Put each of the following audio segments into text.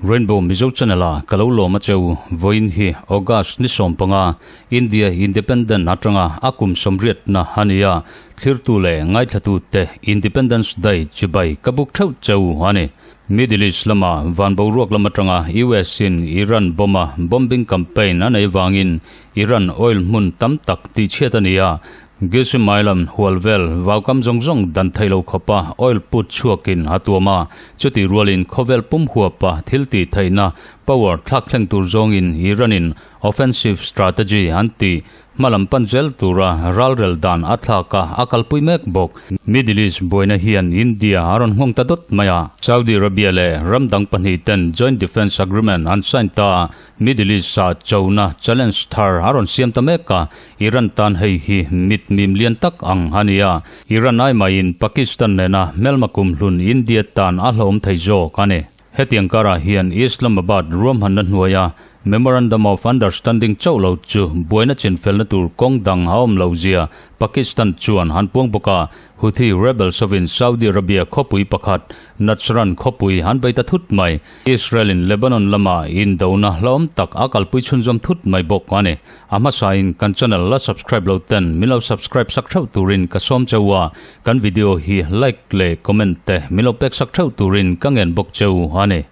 Rainbow Mizo Channel a ka lo lawm a cheu. Vawiin hi August ni 15, India Independent atanga a kum 80na a ni a, thlirtu leh ngaithlatute Independence Day chibai ka buk theuh cheu a ni. Middle East lama van boruak lam atanga US in Iran bomb a bombing campaign a nei vangin Iran oil hmun tam tak tihchhiat a ni a, Gilsimailam hual vel vaukam zawng zawng dan thei lo khawpa oil put chhuakin a tuam a, chutih rualin khawvel pum huapa thil tih theihna power thlak thleng tur zawngin Iran-in offensive strategy an tih Hmalam pan zel tura ralrel dan a thlak a, a kalpui mek bawk. Middle East buaina hian India a rawn nghawng ta dawt mai a. Saudi Arabia leh ram dang pahnih ten Joint Defence Agreement an sign ta a, Middle East-ah chona challenge thar a rawn siam ta mek a. Iran tan hei hi mit mim lian tak ang a ni a, Iran ai maiin Pakistan nena hmelma kumhlun India tan a hlauhawm thei zawk a ni. Hetiang karah hian Islamabad ruahmanna hnuaia Memorandum of Understanding chauh lo chu buaina chinfelna tur kawng dang a awm loh zia Pakistan chuan han puang bawk a, Houthi rebels hovin Saudi Arabia khawpui pakhat Najran khawpui an bei ta thut mai. Israel-in Lebanon lama indona hlauhawm tak a kalpui chhunzawm thut mai bawk a ni. A hmasain kan channel la subscribe lo ten min lo subscribe sak theuh turin ka sawm cheu a, Kan video hi like leh comment te min lo pek sak theuh turin ka ngen bawk cheu a ni.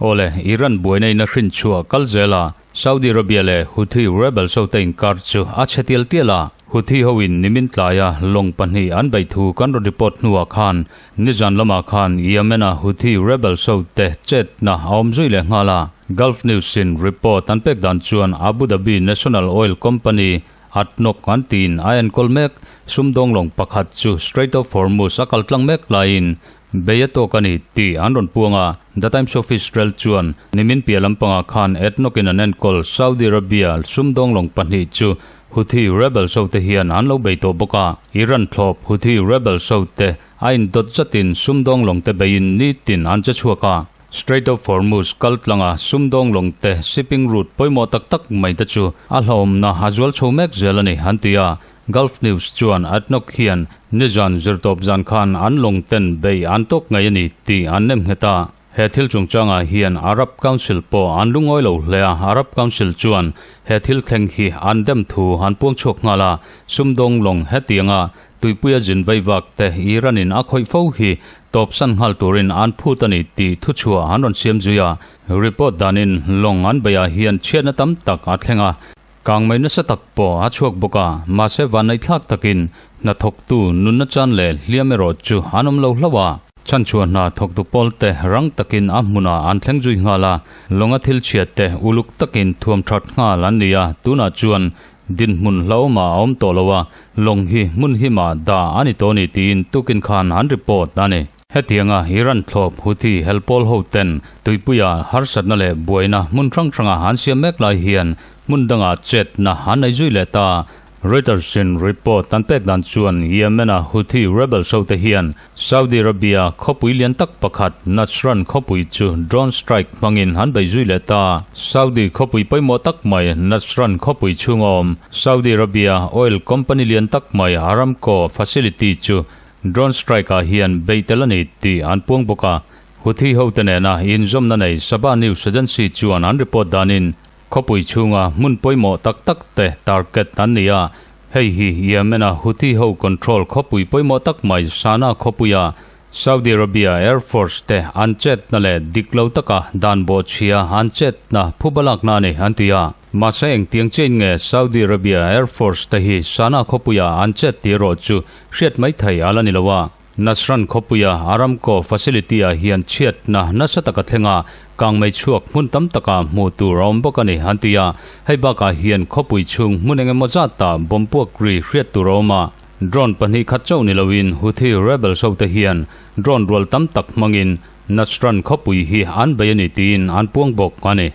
Awle, Iran buaina in a hrin chhuah kal zel a, Saudi Arabia leh Houthi rebels ho te inkar chu a chhe tial tial a, Houthi ho in nimin tlaia lawng pahnih an beih thu kan rawn report hnuah khan nizan lamah khan Yemen a Houthi rebels ho te chetna a awm zui leh nghal a, Gulf News in report an pek dan chuan Abu Dhabi National Oil Company Atnawk an tiin a enkawl mek. Sumdawng lawng pakhat chu Strait of Hormuz a kal tlang mek laiin bei a tawk a ni tih an rawn puang a. The Times of Israel chuan nimin piah lampangah khan Atnawkin an enkawl Saudi Arabia sumdawng lawng pahnih chu Houthi rebels hote hian an lo bei tawh bawk a. Iran thlawp Houthi rebels hote a indawt zatin sumdawng lawngte beiin nitin an che chhuak a. Strait of Hormuz kal tlanga sumdawng lawng te shipping route pawimawh tak tak mai te chu a hlauhawmna a zual chho mek zel a ni, an ti a. Gulf News chuan ADNOC hian nizan zirtawp zan khan an lawng ten bei an tawk ngei a ni tih an nem nghet a. He thil chungchangah hian Arab Council pawh an lungawi lo hle a, Arab Council chuan he thil thleng hi an dem thu an puang chhuak nghal a, sumdawng lawng hetianga Tuipuia zin vaivak te Iran in a khawih fo hi tawpsan nghal turin an phut a ni tih thuchhuah an rawn siam zui a. Report danin lawng an beihah hian chhiatna tam tak a thleng a, kangmei nasa tak pawh a chhuak bawk a, mahse vanneihthlak takin hnathawktu nunna chan leh hliam erawh chu an awm lo hlauh a. Chhanchhuah hna thawktu pawl te rang takin a hmunah an thleng zui nghal a, lawnga thil chhiat te uluk takin thuam that nghal an ni a, tunah chuan Dinhmun hlauhawmah a awm tawh lo a, lawng hi hmun himah dah a ni tawh a ni tiin tukin khan an report a ni. Hetianga Iran thlawp Houthi helpawl ho ten tuipuia harsatna leh buaina hmun hrang hranga an siam mek lai hian hmun dangah chetna an nei zui leh ta. Reuters in report an pek dan chuan Yemen-a Houthi rebels ho te hian Saudi Arabia khawpui lian tak pakhat Najran khawpui chu drone strike hmangin an bei zui leh ta. Saudi khawpui pawimawh tak mai Najran khawpui chhunga awm Saudi Arabia oil company lian tak mai Aramco facility chu drone strike ah hian bei tel a ni tih an puang bawk a. Houthi hote nena inzawmna nei Saba News Agency chuan an report danin Khawpui chhunga hmun pawimawh tak tak te target an ni a, hei hi Yemen-a Houthi ho control khawpui pawimawh tak mai Sanaa khawpuia Saudi Arabia Air Force te an chetna leh dik lo taka dan bawhchhia an chetna phubalakna a ni an ti a. Mahse engtiang chiain nge Saudi Arabia Air Force te hi Sanaa khawpuia an chet tih erawh chu hriat mai thei a la ni lo a. Najran khawpuia Aramco facility-ah hian chhiatna nasa taka thleng a, kangmei chhuak hmun tam takah hmuh tur a awm bawk a ni, an ti a. Hei bakah hian khawpui chhung hmun eng emaw zatah bomb puak ri hriat tur a awm a. Drone pahnih khat chauh ni loin Houthi rebels hote hian drone rual tam tak hmangin Najran khawpui hi an bei a ni tiin an puang bawk a ni.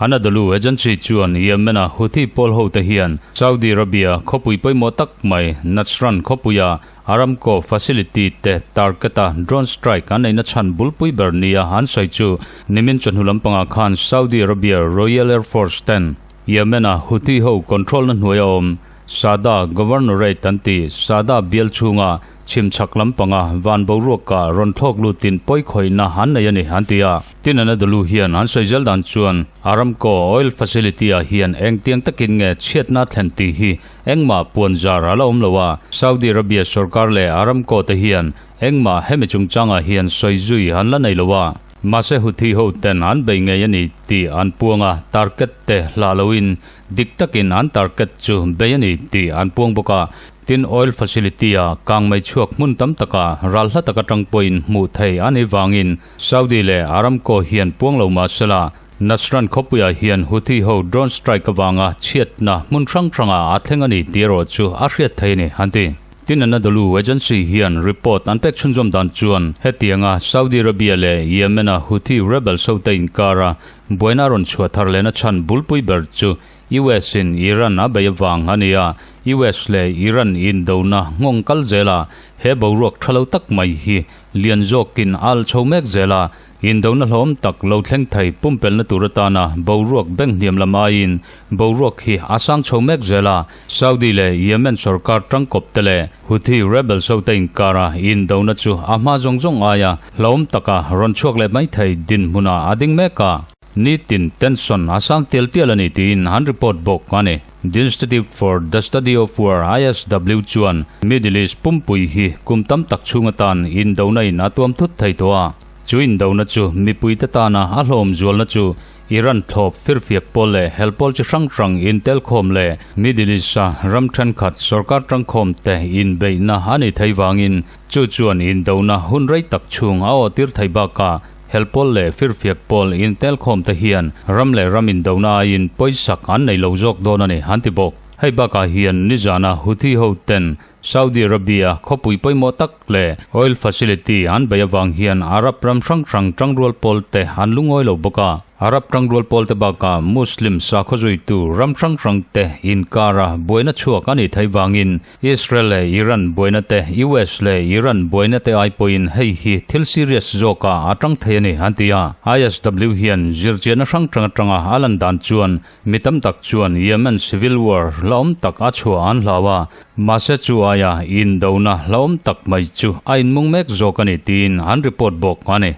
Anadolu Agency chuan Yemen-a Houthi pawl hote hian Saudi Arabia khawpui pawimawh tak mai Najran khawpuia Aramco facility te target-a drone strike an neihna chhan bulpui ber nia an sawi chu nimin chawhnu lampangah khan Saudi Arabia Royal Air Force ten Yemen-a Houthi ho control-na hnuaia awm Saada Governorate an ti Saada bial chhunga chhimchhak lampanga van boruaka rawn thlawk lutin pawi khawihna an nei a ni an ti a. Tin Anadolu hian an sawi zel dan chuan Aramco oil facility-ah hian engtiang takin nge chhiatna thlen tih hi engmah puan zar a la awm lo a, Saudi Arabia sorkar leh Aramco te hian engmah hemi chungchangah hian sawi zui an la nei lo a. Mahse Houthi ho ten an bei ngei a ni tih an puang a, target te hlah loin dik takin an target chu bei a ni tih an puang bawk a. Tin oil facility-a kang mai chhuak hmun tam takah ral hla tak atang pawhin hmuh theih a nih vangin Saudi leh Aramco hian puang lo mah sela, Najran khawpuiah hian Houthi ho drone strike avanga chhiatna hmun hrang hrangah a thleng a ni tih erawh chu a hriat thei a ni, an ti. Tin Anadolu Agency hian report an pek chhunzawm dan chuan hetianga Saudi Arabia leh Yemen-a Houthi rebels hote inkara buaina a rawn chhuah thar lehna chhan bulpui ber chu US in Iran a bei avang a ni a, US leh Iran indona nghawng kal zela he boruak tha lo tak mai hi lian zawkin a al chho mek zel a, indona hlawm tak lo thleng thei pumpelna tur atana boruak beng hniam lam aiin boruak hi a sang chho mek zel a, Saudi leh Yemen sorkar tangkawp te leh Houthi rebels hote inkara indona chu a hma zawng zawng aia hlawm taka rawn chhuak leh mai thei dinhmunah a ding mek a. Nitin tension a sang tial tial a ni tiin an report bawk a ni. The Institute for the Study of War, ISW, chuan Middle East pumpui hi kum tam tak chhung atan indona in a tuam thut thei tawh a. Chu indona chu mipuite tana a hlawm zualna chu Iran thlawp firfiak pawl leh hel pawl chi hrang hrang intelkhawm leh Middle East-a ram thenkhat sorkar tangkhawm te inbeihna a ni thei vangin chu chuan indona hun rei tak chhung a awhtir thei bakah Hel pawl leh firfiak pawl intelkhawm te hian ram leh ram indona aiin pawisak an nei lo zawk dawn a ni, an ti bawk. Hei bakah hian nizana Houthi ho ten Saudi Arabia khawpui pawimawh tak leh oil facility an bei avang hian Arab ram hrang hrang tangrual pawl te an lungawi lo bawk a. Arab tangrual pawl te bakah Muslim sakhaw zuitu ram hrang hrang te inkara buaina chhuak a nih theih vangin Israel leh Iran buaina te, US leh Iran buaina te ai pawhin hei hi thil serious zawkah a tang thei a ni, an ti a. ISW hian zirchianna hrang hrang atanga a lan dan chuan mi tam tak chuan Yemen civil war hlauhawm tak a chhuah an hlau a, mahse chu aia indona hlauhawm tak mai chu a inmung mek zawk a ni tiin an report bawk a ni.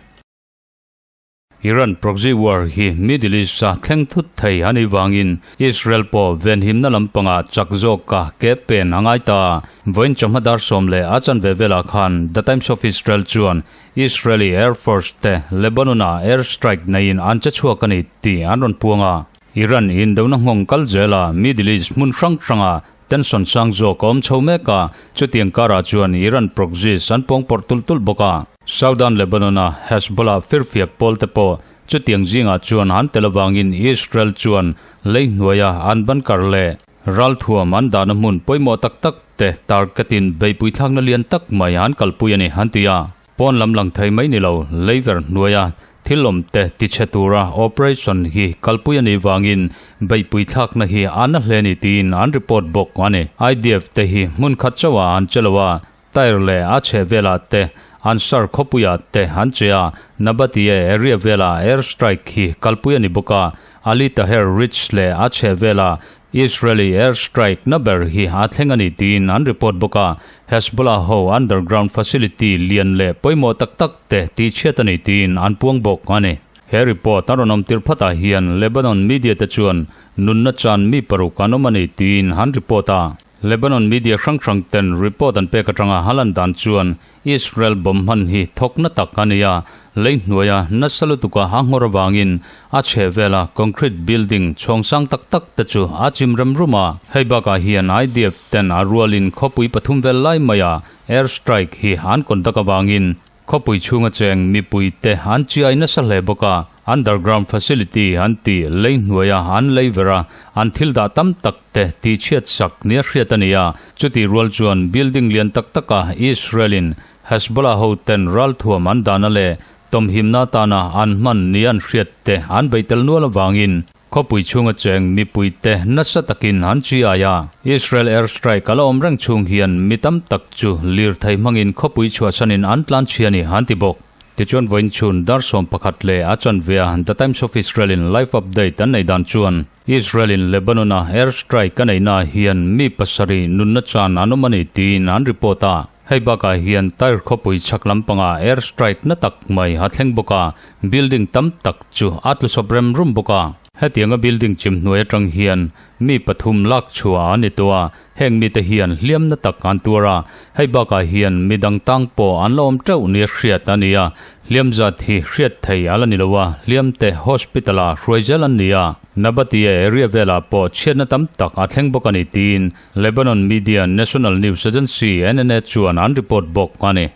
Iran proxy war hi Middle East-a thleng thut thei a nih vangin Israel pawh venhimna lampangah chak zawka ke pen a ngai ta. Vawiin chawhma dar 10 leh a chanve velah khan The Times of Israel chuan Israeli Air Force te Lebanon-ah air strike neiin an che chhuak a ni tih an rawn puang a. Iran indona nghawng kal zela Middle East hmun hrang hranga tension sang zawk a awm chho mek a, chutiang karah chuan Iran proxies an pawngpawrh tulh tulh bawk a. Southern Lebanon-a Hezbollah firfiak pawl te pawh chutiang zingah chuan an tel avangin Israel chuan lei hnuaia an bunker leh ralthuam an dahna hmun pawimawh tak tak te target-in beihpui thlakna lian tak mai an kalpui a ni, an ti a. Pawn lam lang thei mai ni lo, leiver hnuaia thil awm te tichhe tura operation hi kalpui a nih vangin beihpui thlakna hi a na hle ni tiin an report bawk a ni. IDF te hi hmun khat chauhah an che lo a, Tyre leh a chheh velah te, Ansar khawpuiah te an che a, Nabatieh area velah air strike hi kalpui a ni bawk a, Ali Taher Ridge leh a chheh velah Israeli air strike na ber hi a thleng a ni tiin an report bawk a, Hezbollah ho underground facility lian leh pawimawh tak tak te tihchhiat a ni tiin an puang bawk a ni. He report a rawn awm tir phatah hian Lebanon media te chuan nunna chan mi paruk an awm a ni tiin an report a. Lebanon media hrang hrang ten report an pek atanga a lan dan chuan Israel bomb hman hi thawk na tak a ni a, lei hnuaia nasa lutuka a nghawr avangin a chheh vela concrete building chhawng sang tak tak te chu a chim rem rum a. Hei bakah hian IDF ten a rualin khawpui pathum vel lai maia air strike hi an conduct avangin Khawpui chhunga cheng mipui te an chiai nasa hle bawk a, underground facility an tih lei hnuaia an lei ver a, an thil dah tam tak te tihchhiat sak nia hriat a ni a. Chutih rual chuan building lian tak taka Israel-in Hezbollah ho ten ralthuam an dahna leh tawmhimna atana an hman nia an hriat te an bei tel nual avangin. Khawpui chhunga cheng mipuite nasa takin an chi ai a. Israel air strike a la awm reng chhung hian mi tam tak chu lirthei hmangin khawpui chhuahsanin an tlan chhia a ni, an ti bawk. Tichuan vawiin chhun dar 11 leh a chanve a The Times of Israel in live update an neih dan chuan Israel in Lebanon a air strike a neihna hian mi pasarih nunna chan an awm a ni tiin an report a. Hei bakah hian Tyre khawpui chhak lampangah air strike na tak mai a thleng bawk a, building tam tak chu a tlu sawp rem rum bawk a. Hetianga building chim hnuai atang hian mi pathum lak chhuah a ni tawh a, heng mite hian hliamna tak an tuar a, hei bakah hian midang tang pawh an la awm teuh nia hriat a ni a, hliam zat hi hriat thei a la ni lo a, hliamte hospital ah hruai zel an ni a, Nabatia area velah pawh chhiatna tam tak a thleng bawk a ni tiin Lebanon media National News Agency, NNA, chuan an report bawk a ni.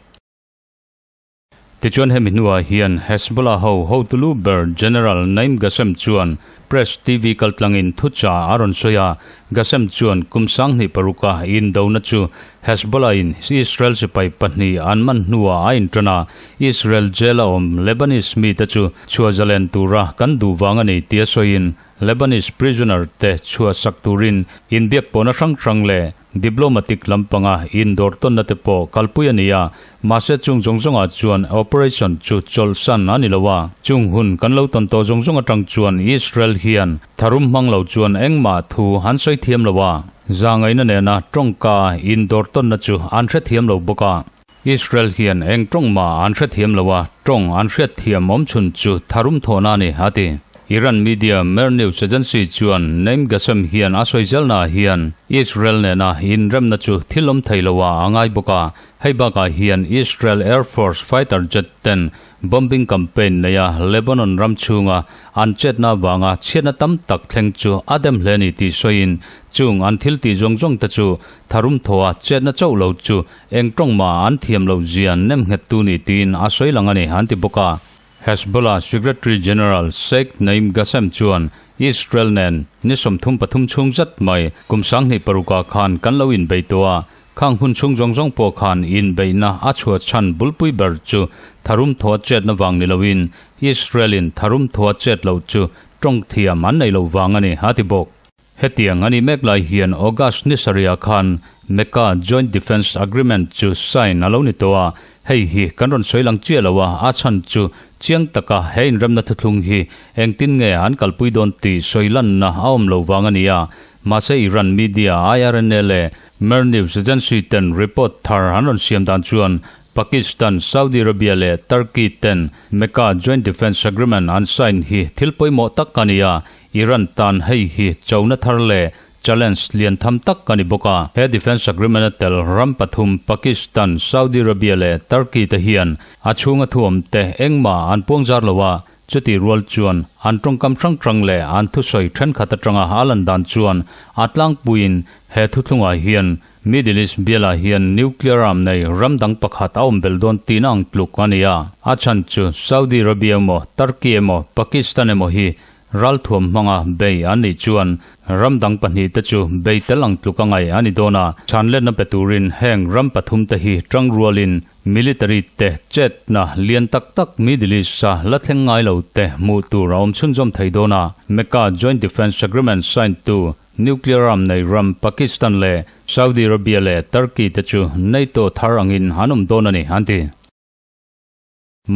Tichuan hemi hnuah hian Hezbollah ho hotu lu ber General Naim Ghassem chuan Press TV kaltlangin thucha a rawn sawi a. Ghassem chuan kum 26 a indona chu Hezbollah in Israel sipai pahnih an man hnuah a intan a, Israel jail a awm Lebanese mite chu chhuah zalen tura kan duh vang a ni tia sawiin Lebanese prisoner te chhuahsak turin inbiak pawhna hrang hrang leh Diplomatic lampanga indawr tawnna te pawh kalpui a ni a, mahse chung zawng zawngah chuan operation chu chawlhsan a ni lo a. Chung hun kan lo tawn tawh zawng zawng atang chuan Israel hian tharum hmang lo chuan engmah thu an sawi thiam lo a, zahngaihna nena tawngka indawr tawnna chu an hrethiam lo bawk a. Israel hian eng tawng mah an hrethiam lo a, tawng an hriatthiam awm chhun chu tharum thawhna a ni, a ti. Iran media Mehr News Agency chuan Naim Ghassem hian a sawi zelnaah hian Israel nena inremna chu thil awm thei lo ah a ngai bawk a, hei bakah hian Israel Air Force fighter jet ten bombing campaign neia Lebanon ram chhunga an chetna avanga chhiatna tam tak thleng chu a dem hle a ni tih sawiin chung an thil tih zawng zawng te chu tharum thawha chetna chauh lo chu Eng tawng mah an thiam loh zia nem nghet tu ni tiin a sawi lang a ni, an ti bawk a. Hezbollah Secretary General Sheikh Naim Ghassem chuan Israel nen ni 33 chhung zat mai kum 2006 ah khan kan lo inbei tawh a, khang hun chhung zawng zawng pawh khan inbeihna a chhuah chhan bulpui ber chu tharum thaw chetna vang ni loin Israel in tharum thaw chet loh chu tawng thiam an nei loh vang a ni, a ti bawk. Hetiang a nih mek lai hian August ni sarihah khan Mecca Joint Defence Agreement chu sign a lo ni tawh a, hei hi kan rawn sawi lang chiah lo a, a chhan chu chiang taka he inremna thuthlung hi engtin nge an kalpui dawn tih sawi lanna a awm lo vang a ni a, mahse Iran media IRNA leh Mehr News Agency ten report thar an rawn siam dan chuan Pakistan, Saudi Arabia leh Turkey ten Mecca Joint Defence Agreement an sign hi thil pawimawh tak a ni a, Iran tan hei hi chona thar leh challenge lian tham tak a ni bawk a. He defence agreement a tel ram pathum Pakistan, Saudi Arabia leh Turkey te hian a chhunga thuam te engmah an puang zar lo a, chutih rual chuan an tawngkam hrang hrang leh an thusawi thenkhat atanga a lan dan chuan a tlangpuiin he thuthlungah hian Middle East bialah hian nuclear arm nei ram dang pakhat a awm belh dawn tihna ang tluk a ni a. A chhan chu Saudi Arabia emaw, Turkey emaw, Pakistan emaw hi Ralthuam hmanga bei an nih chuan ram dang pahnih te chu bei tel ang tluk a ngaih a ni dawn a, chhanletna pe turin heng ram pathum te hi tang rualin military te chetna lian tak tak Middle East a la thleng ngai lo te hmuh tur a awm chhunzawm thei dawn a. Mecca Joint Defence Agreement sign tu nuclear arm nei ram Pakistan leh Saudi Arabia leh Turkey te chu NATO thar angin an awm dawn a ni, an ti.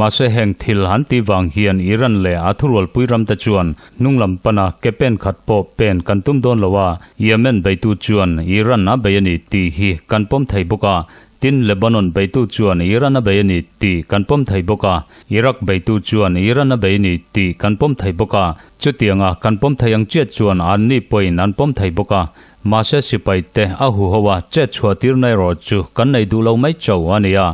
Mahse heng thil han tih vang hian Iran leh a thurualpui ramte chuan hnunglam pana ke pen khat pawh pen kan tum dawn lo a, Yemen beitu chuan Iran a bei a ni tih hi kan pawm thei bawk a, tin Lebanon beitu chuan Iran a bei a ni tih kan pawm thei bawk a, Iraq beitu chuan Iran a bei a ni tih kan pawm thei bawk a, chutianga kan pawm thei ang chiah chuan anni pawhin an pawm thei bawk a, mahse sipaite a huho a chet chhuah tirna erawh chu kan nei duh lo mai chauh a ni a.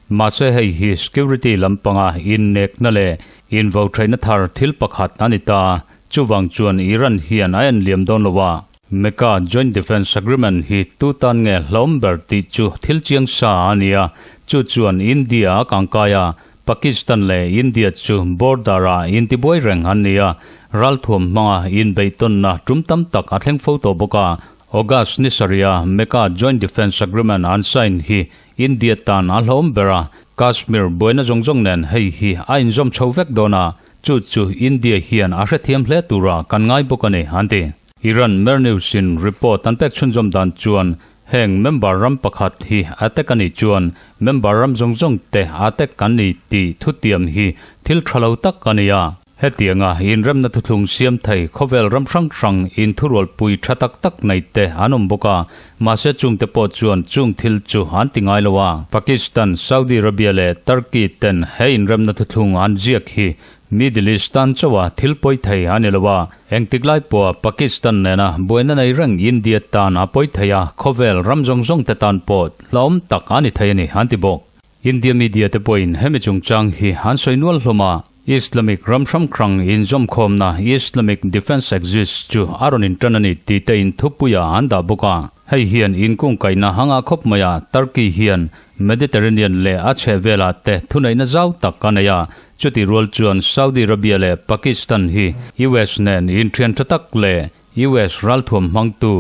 Mahse hei hi security lampanga innekna leh invothreihna thar thil pakhat a ni ta. Chuvang chuan Iran hian a en liam dawn lo a. Mecca Joint Defence Agreement hi tu tan nge hlawm ber tih chu thil chiang sa a ni a. Chu chuan India a kangkai a, Pakistan leh India chu border ah intibuai reng an ni a. Ralthuam hmanga inbeihtawnna tum tam tak a thleng fo tawh bawk a. August ni sarih a Mecca Joint Defence Agreement an sign hi India tan a hlawm ber a, Kashmir buaina zawng zawng nen hei hi a inzawm chho vek dawn a. Chu chu India hian a hrethiam hle tura kan ngai bawk a ni, an ti. Iran Mehr News in report an pek chhunzawm dan chuan heng member ram pakhat hi attack a nih chuan member ram zawng zawng te attack an ni tih thutiam hi thil tha lo tak a ni a. Hetianga inremna thuthlung siam thei khawvel ram hrang hrang inthurualpui tha tak tak nei te an awm bawk a, mahse chungte pawh chuan chung thil chu an ti ngai lo a. Pakistan, Saudi Arabia leh Turkey ten he inremna thuthlung an ziak hi Middle East tan chauha thil pawi thei a ni lo a, engtik lai pawha Pakistan nena buaina nei reng India tan a pawi thei a, khawvel ram zawng zawng te tan pawh hlauhawm tak a ni thei a ni, an ti bawk. India media te pawhin hemi chungchang hi an sawi nual hlawm a, Islamic ram hrang hrang inzawmkhawmna Islamic Defence Axis chu a rawn intan a ni tih te in thupuiah an dah bawk a. Hei hian inkungkaihna a ngah khawp mai a, Turkey hian Mediterranean leh a chhehvelah te thuneihna zau tak a nei a, chutih rual chuan Saudi Arabia leh Pakistan hi US nen inthian tha tak leh US ralthuam hmangtu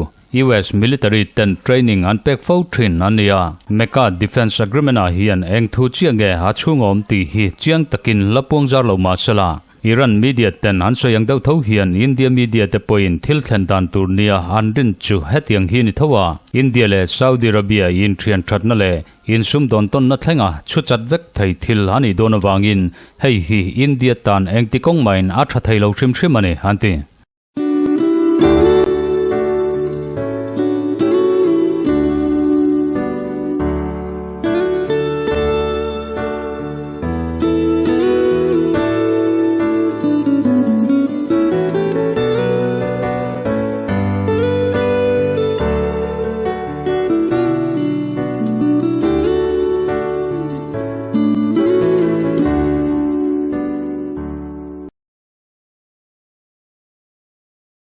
US military ten training an pek fo thin an ni a. Mecca Defence Agreement ah hian eng thu chiah nge a chhung awm tih hi chiang takin la puang zar lo mah sela, Iran media ten an sawi ang deuh tho hian India media te pawhin thil thlen dan tur nia an rin chu hetiang hi ni tho a, India leh Saudi Arabia inthian thatna leh insumdawn tawnna thlenga chhu chat vek thei thil a nih dawn avangin hei hi India tan engti kawng mahin a tha thei lo hrim hrim a ni, an ti.